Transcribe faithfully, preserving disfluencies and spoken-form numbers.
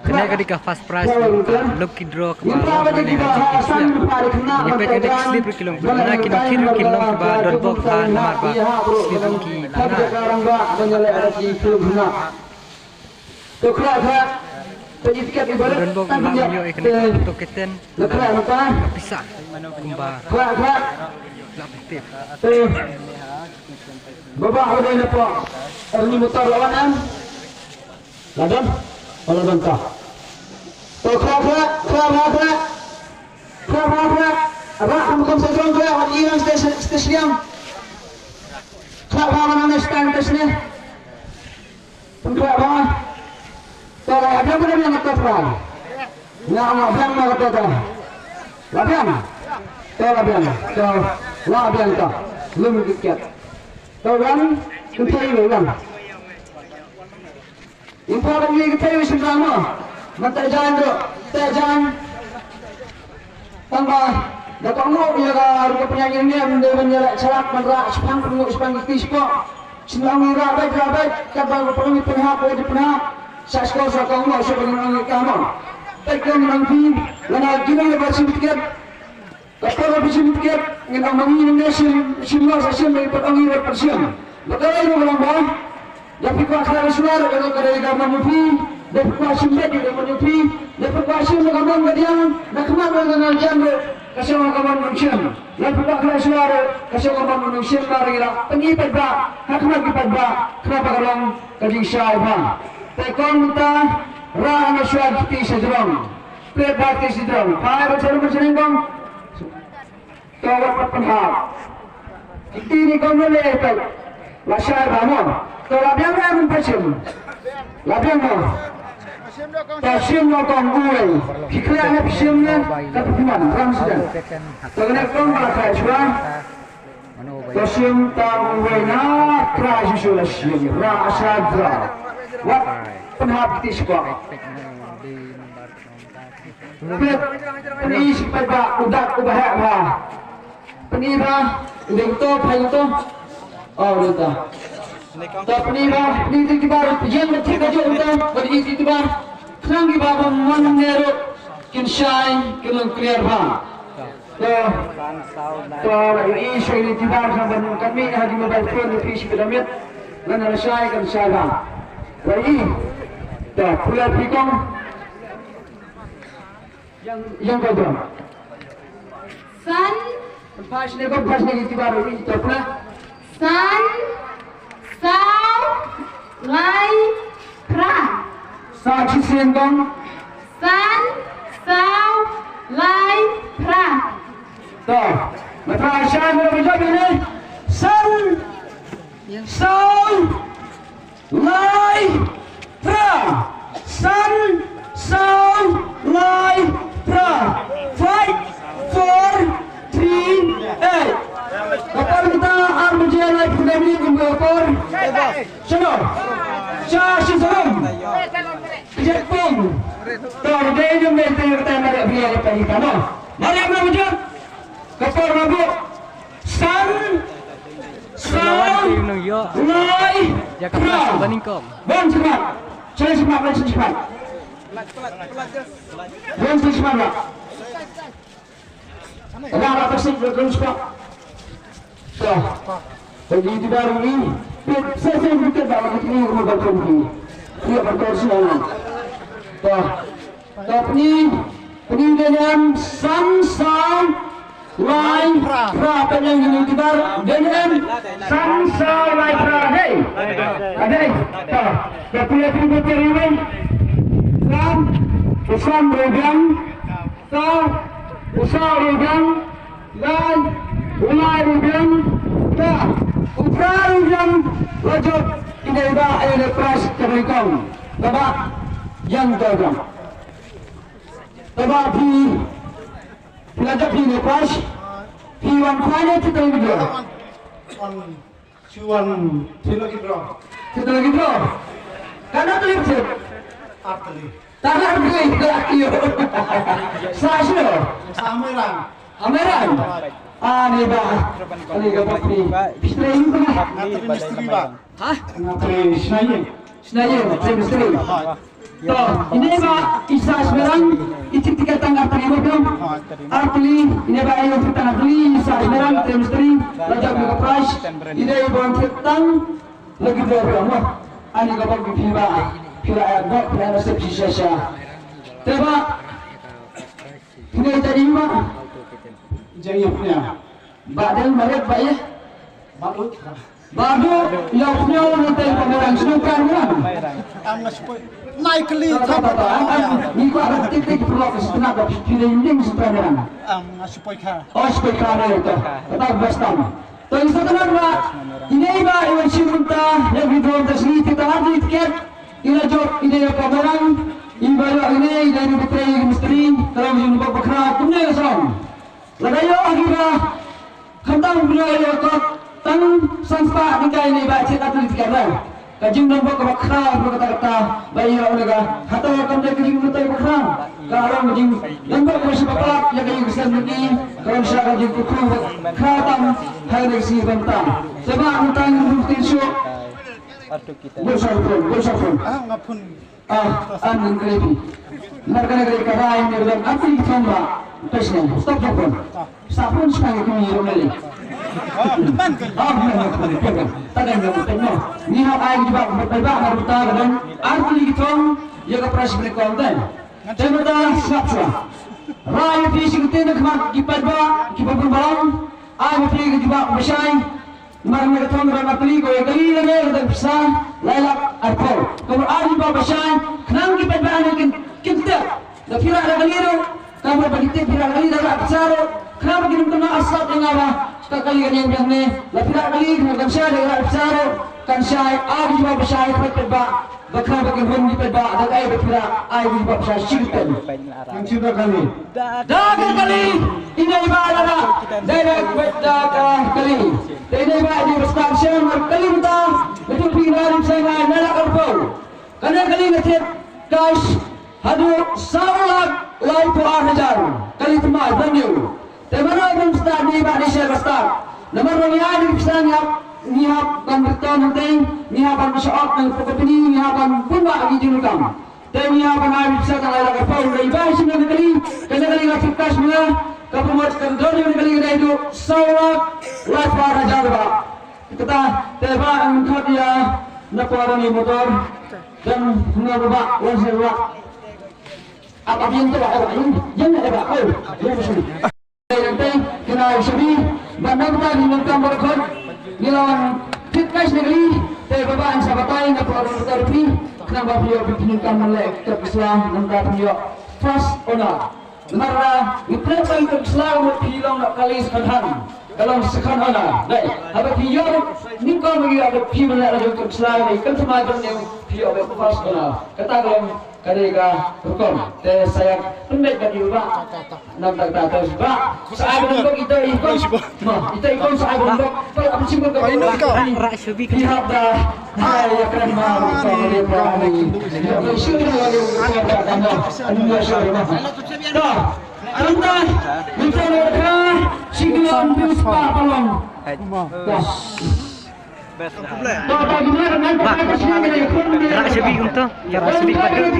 Kane ka dei ka first prize, ka lucky draw kaba long hangne ha Jingkisyllien. Ngi peit ka dei ka slip ruh ki long, na ki nongkhih ruh ki long kiba don bok bha namar ba slip ruh ki don. To khra khra. Te ïa tiket i barit. Don bok ba ïoh ïa kane ka to keten. Khra khra. Pisa kumba. Khra khra. Lah pistep. To. Baba hode na po. Arni motor lawan em. Ladan. Ladan ta. To khra khra khra khra khra. Khra khra khra. Ra kum kum sa jong khra. Wan i lang station station. Khra khra mana station station. Pynkhlah bha. To la biang, la biang ka to prai. Nga nga biang ma ka to ta. La biang. To la biang. To la biang to. Lum kiket. To wan kynthei wan. Impa ban ngi kynthei wan shynrang mo. Man ta jan do. Ta jan. Tang ba da ka nguh ïa ka rukom pynïaid niam dei ban ïaleh shalak ban rah shaphang pynguh shaphang ki kti shapoh. Shu ong ïa rah beit rah beit katba ka pynïaid pynhap beit pynhap. Sa skor sa ka nguh shu ban ong ïa ka mo. Peit ka ong ïa phi lana jingïaleh ba shim tiket. Ka por ba shim tiket ngin ong ma ngi ne shim shim noh sa shim beit pynong ïa beit pynshim. Ba ka ong ïa ka long ba. Da phi kwah khlem shuwa ruh ka dei ka mon jong phi. Da phi kwah shim beit ka dei ka mon jong phi. Da phi kwah shim ka mon ka diang. Da khmat ruh ka nang jan ruh ka shong ka mon jong shim. Da phi kwah khlem shuwa ruh ka shong ka mon jong shim. Ba ri la pynïaid paidbah ha khmat ki paidbah. Khnang ba ka long ka jingshai bha. Te kong mynta rah na shuwa ki kti sha jrong. Peit ba ki kti sha jrong. Phai ba jrong ba jrong kong. To wat pat pynhap. Kti ni kong ne le peit. La shai ba mo. To la biang ne mun pashim. La biang mo. To shim mo kong uwei. Ki khleh ne pashim ne ka pynman ram sdang. To ne kong ba la khai shwa. To shim tang uwei na kra shishu la shim. Ra asha dra. Wat pynhap kti shkwa. Pynïaid, pynïaid shi paidbah u dak u ba heh bha. Pynïaid bha, u dei to, phai to. Oh, u dei to. To pynïaid bha, pynïaid ti kibar, ïeng ba thik ka jong to, pynïaid ti kibar. Khnang kiba bym mon ne ruh kin shai, kin long clear bha. To, to, i shai ni ti kibar khnang ban kan mih ha ki mobile phone ni phi shi ka damit. Ngan shai kan shai bha. Wa i. To, pula phi kong. Yang, yang kau tu. San. Pas ni kau pas ni kita baru ni tu pula. San. Saw. Lai. Phra. Sa chi sien kong. San. Saw. Lai. Phra. Tu. Mata shan ni. San. Saw. Lai, phra, san, saw, lai, phra. Five, four, three, eight. Ka por mynta ar baje lai pynlai minit kum ka por. Shano? Sha shi salom. Jet pong. Tor dei jong dei te te mare bia te ni tano. Mare ma bujur. Ka por ma bu. San, san, lai, phra. Ban smat. Chale smat, ban smat. Ban smat, ban smat. Ra, ra, taksik, ban smat. To. Pagi di baru ni, pit sesen kita dalam ini rumah bakal ni. Dia bakal siang. To. To pynïaid, pynïaid dei ne em san saw lai phra, pynïaid dei ne em san saw lai phra dei. Dei. To, to pynïaid pynïaid pynïaid dei. San, san dei biang. Saw, saw dei biang. Lai, u lai ruh biang, ta, u phra ruh biang, la jop, ine ba, ine prize ka nyngkong. Kaba, ïeng ka biang. Kaba phi, phi la jop ine prize, phi wan khwai ne phi tang video. Shu wan, phi lucky draw. Phi lucky draw. Katno tylli phi? Ar tylli. Tang ar tylli, lucky. Sa shu. Sa Mairang. Ameran. Ani ba, ani ka bok ni. Pistri ni ba. Ngatri mistri ba. Ha? Ngatri sinaye. Sinaye, ngatri mistri. To, ini ba isa seberang, icip tiket tang artili ba. Artili, ini ba ayo tang artili, isa seberang, ngatri mistri. Raja ka prize, ini ba tang lagi dua orang. Ani ka bok ni ba. Pila ya bok, pila nasib sisa. Teba. Ini jadi ba. Jadi punya. Ba dang maret ba ya. Ba tu. Ba tu, ya punya orang tadi pameran snow kan kan. Am nga sipoi. Nai kali. Ta ta ta. Ni ko ada titik perlu ke setengah ba pilihan ini mesti pameran. Am nga sipoi ka. Oh, sipoi ka ni tu. Kata bas tam. To isa tenan ba. Ini ba iwan simunta yang video tas ni kita ada tiket. Ila jop ini ya pameran. Iba ya ini dari betrei misteri. Kalau jumpa bekra kumne song. Lada ïoh ha ki ba khamtam bynta ïoh kot tang san spah tyngka ïa ba chet atu ïa ka rang. Ka jingdon bok kaba khraw bad kata kata ba ïoh ïa ka hata kam dei ka jingmyntoi ba khraw. Ka rang ka jingdon bok kaba shu ba palat ïa ka ïing ka sem ngi ka rang sha ka jingkyrkhu ba khraw tam ha ka dei ka sngi ba mynta. Seba mynta ngi bun tin shuh. Bun sha phone, bun sha phone. Ah, nga phone. Ah, an nang kali pi. Mar kane kali ka rai ne bilang ati thong ba. Pes ne, stop jong pun. Sa pun sa kali kumi ro kali. Ah, man kali. Ah, man kali. Ta dang jong pun no. Ni ha ai ki ba ba ba mar ta ka dang. An kali ki thong ya ka pres ne kon dang. Te mata sap sa. Rai pi si kute ne khmat ki pat ba ki ba pun balang. Ai pi ki ba ba shai. Mar ne ka thong rang atli ko ya kali lane ka dang pisa lai lak arphew. Ka mut ar liba ba shai khnang ki pynbha ne kin kin tep. Da phira da kali ro ka mut ba ki tep phira kali da lak pisa ro khnang ba ki dum kynnoh asap ïa nga ba ka kali ka niam biang ne. Da phira kali ka kan shai da lak pisa ro kan shai ar liba ba shai ka pynbha. Ba khraw ba ki hun ki pynbha da ai ba phira ai ki ba pisa shi ki pyn. Nang chim da kali. Da ka kali ina iba da da da da da ka kali. Te ina iba di ba start shem ar kali mynta. Betul pi na ri seng ai na la ka pau. Kane kali na thied cash haduh saw lak laiphew ar hajar. Kali thymmai brand new. Te mano ban start ni ba ni share ba start. Namar ba ngi ai ni pisa ngi hap ngi hap ban return hangtei ngi hap ban shah off nang company ngi hap ban pynbha ngi jingkam. Te ngi hap ban ai ni pisa tang ai lak arphew ngi ba shim nang kali kane kali nga tip cash ma nga ka promote kan don nang kali ngi dei du saw lak laiphew ar hajar ba. Kata te ba ang khot ïa na por ni motor dan nga ba wan se ba. Ap ap ïa to ba ap ïa ïa ba ko ïa ba shim. Te kena shabi ba nangta ni nangta barokhot ngi lawan tip kai sne kali te ba ba an sa batai na pura nangta rupi kena ba pio pi pini kam le ka pisla nangta pio first honor. Namar ngi pret ban ka pisla mo pi long na kali sekhan han ka long sekhan honor. Dai haba pi yo ni ko ngi ya pi ban la ka pisla ni kan sama jong ni pi yo first honor. Kata ka long Ka dei ka rukom te sa ïa pynbeit bad ïa u bah. Namar kata te u bah sa ai ban bok ita i kong. Ma ita i kong sa ai ban bok. Pala apa sih bok ka. Pi hap da. Hai ïa kren ma rukom ïa ka ni. Ïa ka shu ïa ka ïa ka ka ka. Ani ïa shu ïa ma. Da. Anta. Minta ïa ka. Singlam tu spa palong. Wah. Bah, rak shabi kumto, rak shabi kumto.